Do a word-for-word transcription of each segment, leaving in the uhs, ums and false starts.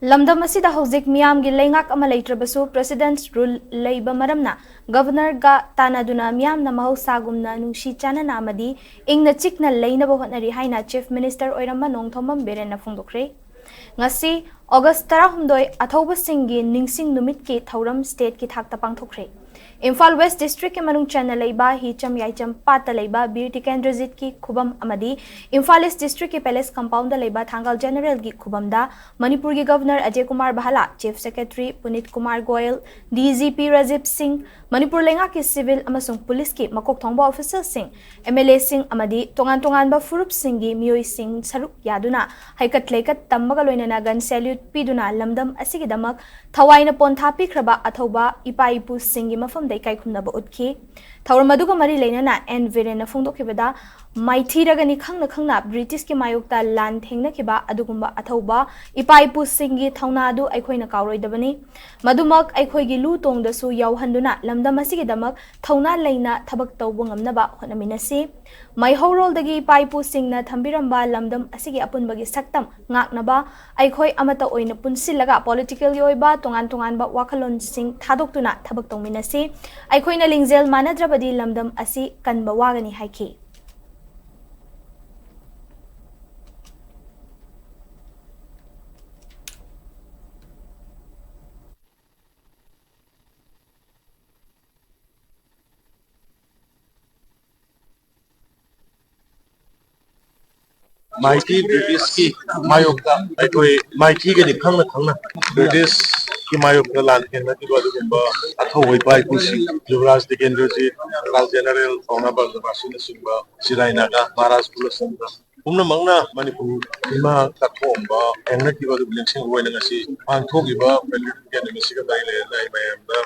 ꯂꯝꯗꯝ ꯑꯁꯤꯗ ꯍꯧꯖꯤꯛ ꯃꯤꯌꯥꯝꯒꯤ ꯂꯩꯉꯥꯛ ꯑꯃ ꯂꯩꯇ꯭ꯔꯕꯁꯨ President's Rule ꯂꯩꯕ ꯃꯔꯝꯅ Governorꯒ ꯇꯥꯟꯅꯗꯨꯅ ꯃꯤꯌꯥꯝꯅ ꯃꯍꯧꯁꯥꯒꯨꯝꯅ ꯅꯨꯡꯁꯤ ꯆꯥꯟꯅꯅ ꯑꯃꯗꯤ ꯏꯪꯅ ꯆꯤꯛꯅ ꯂꯩꯅꯕ ꯍꯣꯠꯅꯔꯤ ꯍꯥꯏꯅ Chief Minister ꯑꯣꯏꯔꯝꯕ ꯅꯣꯡꯊꯣꯝꯕꯝ ꯕꯤꯔꯦꯟꯅ ꯐꯣꯡꯗꯣꯛꯈ꯭ꯔꯦ꯫ ꯉꯁꯤ August ꯇꯔꯥꯍꯨꯝꯗꯣꯏ ꯑꯊꯧꯕꯁꯤꯡꯒꯤ ꯅꯤꯡꯁꯤꯡ ꯅꯨꯃꯤꯠꯀꯤ ꯊꯧꯔꯝ stateꯀꯤ ꯊꯥꯛꯇ ꯄꯥꯡꯊꯣꯛꯈ꯭ꯔꯦ꯫ ꯏꯝꯐꯥꯜ West Districtꯀꯤ ꯃꯅꯨꯡ ꯆꯟꯅ ꯂꯩꯕ ꯍꯤꯆꯝ ꯌꯥꯏꯆꯝ ꯄꯥꯠꯇ ꯂꯩꯕ ꯕꯤꯔ ꯇꯤꯀꯦꯟꯗ꯭ꯔꯖꯤꯠꯀꯤ ꯈꯨꯕꯝ ꯑꯃꯗꯤ ꯏꯝꯐꯥꯜ East Districtꯀꯤ Palace Compoundꯗ ꯂꯩꯕ ꯊꯥꯡꯒꯥꯜ Generalꯒꯤ ꯈꯨꯕꯝꯗ ꯃꯅꯤꯄꯨꯔꯒꯤ Governor Ajay Kumar ꯚꯥꯂꯥ, Chief Secretary ꯄꯨꯅꯤꯠ Kumar Goyal, DGP Rajiv ꯁꯤꯡ, ꯃꯅꯤꯄꯨꯔ ꯂꯩꯉꯥꯛꯀꯤ civil ꯑꯃꯁꯨꯡ ꯄꯨꯂꯤꯁꯀꯤ ꯃꯀꯣꯛ ꯊꯣꯡꯕ officialꯁꯤꯡ, MLAꯁꯤꯡ ꯑꯃꯗꯤ ꯇꯣꯉꯥꯟ ꯇꯣꯉꯥꯟꯕ ꯐꯨꯔꯨꯞꯁꯤꯡꯒꯤ ꯃꯤꯑꯣꯏꯁꯤꯡ ꯁꯔꯨꯛ ꯌꯥꯗꯨꯅ ꯍꯩꯀꯠ ꯂꯩꯀꯠ ꯇꯝꯕꯒ ꯂꯣꯏꯅꯅ gun salute ꯄꯤꯗꯨꯅ ꯂꯝꯗꯝ ꯑꯁꯤꯒꯤꯗꯃꯛ ꯊꯋꯥꯏꯅ ꯄꯣꯟꯊꯥ ꯄꯤꯈ꯭ꯔꯕ ꯑꯊꯧꯕ ꯏꯄꯥ ꯏꯄꯨꯁꯤꯡꯒꯤ ꯃꯐꯝꯗ ꯏꯀꯥꯏ ꯈꯨꯝꯅꯕ ꯎꯠꯈꯤ꯫ ꯊꯧꯔꯝ ꯑꯗꯨꯒ ꯃꯔꯤ ꯂꯩꯅꯅ ꯑꯦꯟ ꯕꯤꯔꯦꯟꯅ ꯐꯣꯡꯗꯣꯛꯈꯤꯕꯗ, ꯃꯥꯏꯊꯤꯔꯒꯅꯤ ꯈꯪꯅ ꯈꯪꯅ Britishꯀꯤ ꯃꯥꯌꯣꯛꯇ ꯂꯥꯟ ꯊꯦꯡꯅꯈꯤꯕ ꯑꯗꯨꯒꯨꯝꯕ ꯑꯊꯧꯕ ꯏꯄꯥ ꯏꯄꯨꯁꯤꯡꯒꯤ ꯊꯧꯅꯥ ꯑꯗꯨ ꯑꯩꯈꯣꯏꯅ ꯀꯥꯎꯔꯣꯏꯗꯕꯅꯤ꯫ ꯃꯗꯨꯃꯛ ꯑꯩꯈꯣꯏꯒꯤ ꯂꯨ ꯇꯣꯡꯗꯁꯨ ꯌꯥꯎꯍꯟꯗꯨꯅ ꯂꯝꯗꯝ ꯑꯁꯤꯒꯤꯗꯃꯛ ꯊꯧꯅꯥ ꯂꯩꯅ ꯊꯕꯛ ꯇꯧꯕ ꯉꯝꯅꯕ ꯍꯣꯠꯅꯃꯤꯟꯅꯁꯤ꯫ ꯃꯩꯍꯧꯔꯣꯜꯗꯒꯤ ꯏꯄꯥ ꯏꯄꯨꯁꯤꯡꯅ ꯊꯝꯕꯤꯔꯝꯕ ꯂꯝꯗꯝ ꯑꯁꯤꯒꯤ ꯑꯄꯨꯟꯕꯒꯤ ꯁꯛꯇꯝ ꯉꯥꯛꯅꯕ ꯑꯩꯈꯣꯏ ꯑꯃꯠꯇ ꯑꯣꯏꯅ ꯄꯨꯟꯁꯤꯜꯂꯒ politicalꯒꯤ ꯑꯣꯏꯕ ꯇꯣꯉꯥꯟ ꯇꯣꯉꯥꯟꯕ ꯋꯥꯈꯜꯂꯣꯟꯁꯤꯡ ꯊꯥꯗꯣꯛꯇꯨꯅ ꯊꯕꯛ ꯇꯧꯃꯤꯟꯅꯁꯤ꯫ ꯑꯩꯈꯣꯏꯅ ꯂꯤꯡꯖꯦꯜ ꯃꯥꯟꯅꯗ꯭ꯔꯕꯗꯤ ꯂꯝꯗꯝ ꯑꯁꯤ ꯀꯟꯕ ꯋꯥꯒꯅꯤ ꯍꯥꯏꯈꯤ꯫ Mighty Britishꯀꯤ ꯃꯥꯌꯣꯛꯇ ꯑꯩꯈꯣꯏ ꯃꯥꯏꯊꯤꯒꯅꯤ ꯈꯪꯅ ꯈꯪꯅ Britishꯀꯤ ꯃꯥꯌꯣꯛꯇ ꯂꯥꯟ ꯊꯦꯡꯅꯈꯤꯕ ꯑꯗꯨꯒꯨꯝꯕ ꯑꯊꯧꯕ ꯏꯄꯥ ꯏꯄꯨꯁꯤꯡ, ꯌꯨꯕꯔꯥꯖ ꯇꯤꯀꯦꯟꯗ꯭ꯔꯖꯤꯠ, ꯊꯥꯡꯒꯥꯜ General ꯄꯥꯎꯅꯥ ꯕ꯭ꯔꯖꯕꯥꯁꯤꯅꯆꯤꯡꯕ, ꯁꯤꯔꯥꯏ ꯅꯥꯒꯥ, ꯃꯍꯥꯔꯥꯖ ꯀꯨꯂꯆꯟꯗ꯭ꯔ, ꯄꯨꯝꯅꯃꯛꯅ ꯃꯅꯤꯄꯨꯔ ꯏꯃꯥ ꯀꯠꯊꯣꯛꯑꯝꯕ ꯊꯦꯡꯅꯈꯤꯕ ꯑꯗꯨꯕꯨ ꯅꯤꯡꯁꯤꯡꯕ ꯑꯣꯏꯅ ꯉꯁꯤ ꯄꯥꯡꯊꯣꯛꯂꯤꯕ Patriotic Day ꯅꯨꯃꯤꯠꯁꯤꯒ ꯃꯔꯤ ꯂꯩꯅꯅ ꯑꯩ ꯃꯌꯥꯝꯗ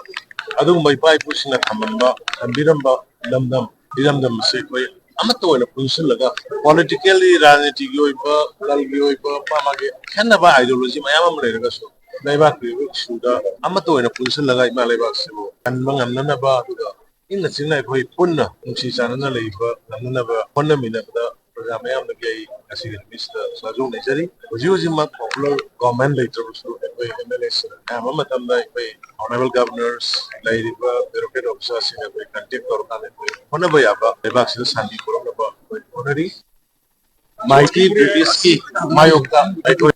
ꯑꯗꯨꯒꯨꯝꯕ ꯏꯄꯥ ꯏꯄꯨꯁꯤꯡꯅ ꯊꯝꯂꯝꯕ, ꯊꯝꯕꯤꯔꯝꯕ ꯂꯝꯗꯝ, ꯏꯔꯝꯗꯝ ꯑꯁꯤ ꯑꯩꯈꯣꯏ ꯑꯃꯠꯇ ꯑꯣꯏꯅ ꯄꯨꯟꯁꯤꯜꯂꯒ, politically, ꯔꯥꯖꯅꯤꯇꯤꯒꯤ ꯑꯣꯏꯕ, ꯂꯝꯒꯤ ꯑꯣꯏꯕ, ꯃꯥ ꯃꯥꯒꯤ ꯈꯦꯠꯅꯕ ideology ꯃꯌꯥꯝ ꯑꯃ ꯂꯩꯔꯒꯁꯨ, ꯂꯩꯕꯥꯛꯀꯤ ꯑꯣꯏꯕ issue ꯗ ꯑꯃꯠꯇ ꯑꯣꯏꯅ ꯄꯨꯟꯁꯤꯜꯂꯒ ꯏꯃꯥ ꯂꯩꯕꯥꯛꯁꯤꯕꯨ ꯀꯟꯕ ꯉꯝꯅꯅꯕ, ꯑꯗꯨꯒ ꯏꯪꯅ ꯆꯤꯛꯅ ꯑꯩꯈꯣꯏ ꯄꯨꯟꯅ ꯅꯨꯡꯁꯤ ꯆꯥꯟꯅꯅ ꯂꯩꯕ ꯉꯝꯅꯅꯕ ꯍꯣꯠꯅꯃꯤꯟꯅꯕꯗ ꯄ꯭ꯔꯖꯥ ꯃꯌꯥꯝꯗꯒꯤ ꯑꯩ ꯉꯁꯤꯒꯤ ꯅꯨꯃꯤꯠꯁꯤꯗ ꯁꯥꯖꯣꯛ ꯅꯤꯖꯔꯤ꯫ ꯍꯧꯖꯤꯛ ꯍꯧꯖꯤꯛꯃꯛ popular government ꯂꯩꯇ꯭ꯔꯕꯁꯨ, ꯑꯩꯈꯣꯏ M L A ꯁꯤꯡ ꯑꯌꯥꯝꯕ ꯃꯇꯝꯗ ꯑꯩꯈꯣꯏ honourable governors, ꯂꯩꯔꯤꯕ bureaucrat officer ꯁꯤꯡ ꯑꯩꯈꯣꯏ contact ꯇꯧꯔꯀꯥꯟꯗ ꯑꯩꯈꯣꯏ ꯍꯣꯠꯅꯕ ꯌꯥꯕ, ꯂꯩꯕꯥꯛꯁꯤꯗ ꯁꯥꯟꯇꯤ ꯄꯨꯔꯛꯅꯕ ꯑꯩꯈꯣꯏ ꯍꯣꯠꯅꯔꯤ꯫ Mighty British ꯀꯤ ꯃꯥꯌꯣꯛꯇ ꯑꯩꯈꯣꯏ